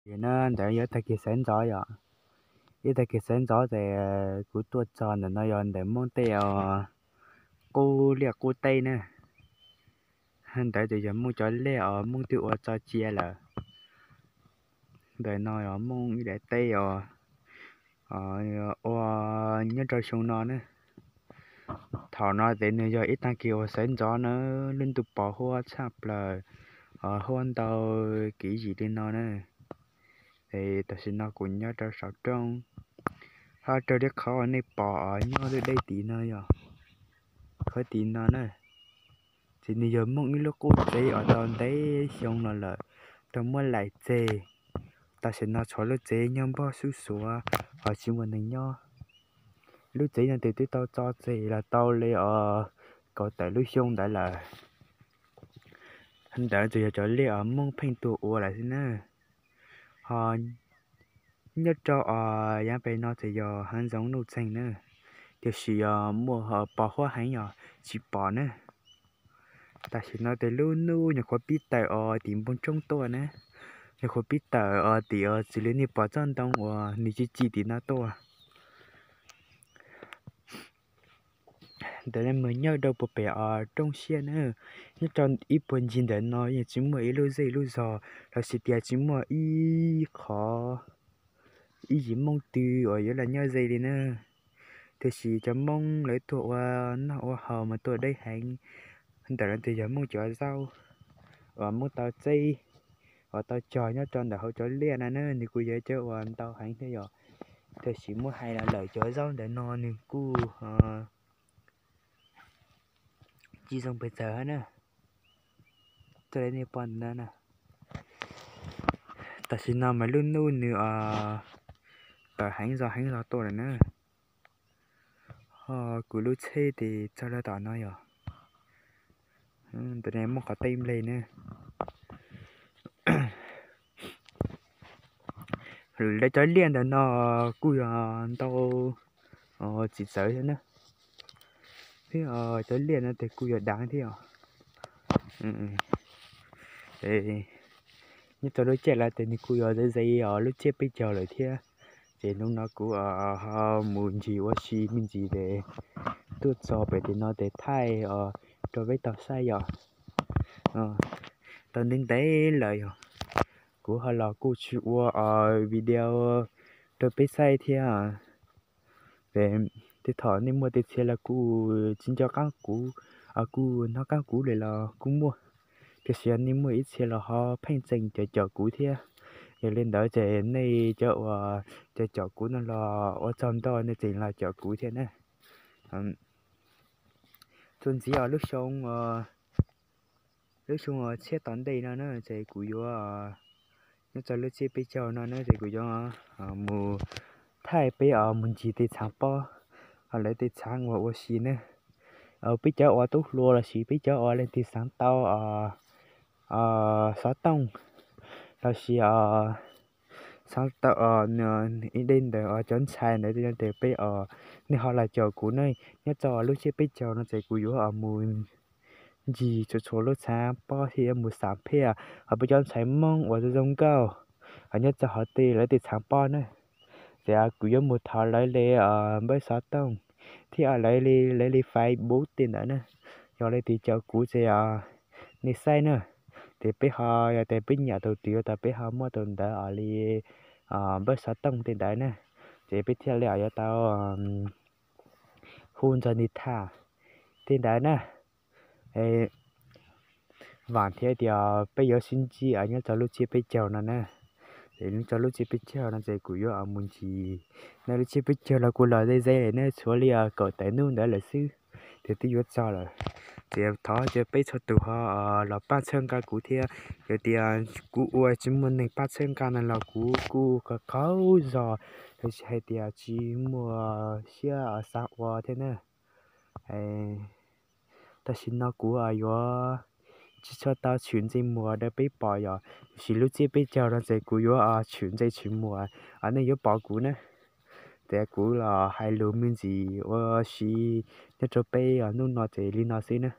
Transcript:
Ces no ntawd yog ib tag kis sawv ntxov yom, ib tag kis sawv ntxov ces kuv tuaj txog ntawm no yog ntawm Hmoob tej os, qub liaj qub teb na. Ntawd ces yog Hmoob cov liaj os, Hmoob twb ua tso cia lawm. Ntawm no yog Hmoob ib daim teb os, ua nyob rau xyoo no na. Thaum no ces nws yog ib tag kis uas sawv ntxov na, lub ntuj pos huab tshaj plaws, huab ntau kev yim li no na. Es tam sim no kuv nyob rau saum roob, ho raws li qhov uas nej pom os nyob deb deb tid no yog, qhov tid no na, ces nws yog Hmoob ib lub qub tsev uas tau ntev xyoo no lawm, tau muab laim tseg. Tam sim no tshuav lub tsev nyob npog sub suav, ho tsis muaj neeg nyob. Lub tsev no ces twb tau tso tseg los tau li os kaum tawm lub xyoo ntawd lawm. Ntawd ces yog cov liaj uas Hmoob pheej tuaj ua lawm xwb na. Ho nyob rau os yav pem no ces yog hav zoov nuj txeeg na, tiam sis yog muaj pos huab heev yog tsis pom na. Tam sim no ces lub hnub nyuam qhuav pib tawm os tim npoo roob tuaj na, nyuam qhuav pib tawm os tim os txwm li nej pom tsob ntoo uas nws ci ci tim no tuaj. Ntawm no mus nyob rau puag pem os roob siab na, nyob rau ib puag ncig ntawm no yeej tsis muaj ib lub zej lub zog los sis tias tsis muaj ib qhov, ib yim Hmoob twg uas yuav los nyob ze li na. Tiam sis cov Hmoob lawv tuaj ua noj ua haus mas tuaj deb heev. Ntawm no ces yog Hmoob cov zaub uas Hmoob tau txeb uas tau cog nyob rau ntawm hauv cov liaj no na, nws kuj yog cov uas ntau heev thiab yom. Tiam sis muab hais los lawm cov zaub ntawm no nws kuj tsis zoo pes tsawg na. Tuaj li nej pom ntawm no na, tam sim no mas lub hnub nws tawm heev zog heev zog tuaj lawm na. Ho kuv lub tsheb ces txog rau tom no yog, ntawm no muaj qhov teb nplej na. Lawv cov liaj ntawm no kuj yog ntau tsis txawv thiab na, thiab cov liaj no ces kuj yog dav thiab os. Nyob rau lub caij lawm ces nws kuj yog ze ze os lub tsiab peb caug lawm thiab. Ces hnub no kuv ho mus ncig ua si me ntsis ces tuaj txog pem tim no ces thaij os rau peb tau saib yom. Tau ntev ntev lawm yog kuv ho los kuj tsis ua os video rau peb saib thiab. Ces tej thaum nej muaj tej txhia los kuj tsis nco qab kuv, kuj hnov qab kuv li los kuj muaj, tiam sis nej muaj ib txhia los ho pheej tseem caum caum kuv thiab. Yog li ntawd ces nej cov uas caum caum kuv no los ua tsaug ntau, nej tseem los caum kuv thiab na. Txuas ntxiv os lub xyoo, lub xyoo tshiab tom ntej no na ces kuv yuav, nyob rau lub tsiab peb caug no na ces kuv yuav mus thaij peb os mus ncig tej txhaav pob, ho lawv tej txhaav uas ua si na. Peb cov uas tub hluas los sis peb cov uas leej twg xaav tau xov tooj los sis xaav tau ib dej ntawm cov ntxhais ntawd ces peb os, nej ho los caum kuv ne. Nyob rau lub tsiab peb caug no ces kuv yuav mus ncig txhua txhua lub txhaav pob thiab yuav mus xam phem os peb cov ntxhais Hmoob uas zoo zoo nkauj nyob rau hauv tej lawv tej txhaav pob na. Ces kuv yuav mus thov lawv li npawb xov tooj thiab lawv li, lawv li Facebook tej ntawd na. Yog leej twg caum kuv ces nej saib na. Ces peb ho, yog tias peb nyiam tus twg tas peb ho muab tus ntawd os li npawb xov tooj tej ntawd na. Ces peb thiaj li yuav tau hu nrog nws tham tej ntawd na. Vam thiab tias peb yuav sib ntsib nyob rau lub tsiab peb caug no na. Es nyob rau lub tsiab peb caug no ces kuv yuav mus ncig. No lub tsiab peb caug los kuj los ze ze lawm ne, tshuav li kaum tawm hnub ntawd lawm xwb ces twb yuav txog lawm. Ces thov cia peb txhua tus ho los pab txhawb nqa kuv thiab. Yog tias kuv ua tsis muaj neeg pab txhawb nqa no los kuv kuj qaug qaug zog, los sis hais tias tsis muaj siab xav ua thiab na. Tam sim no kuv yuav tsis tshua tau tshwm ntsej muag rau peb pom yom, tiam sis lub tsiab peb caug no ces kuv yuav tshwm ntsej tshwm muag, nej yuav pom kuv na. Ces kuv los hais lus me ntsis ua si nyob rau peb hnub no ces li no xwb na.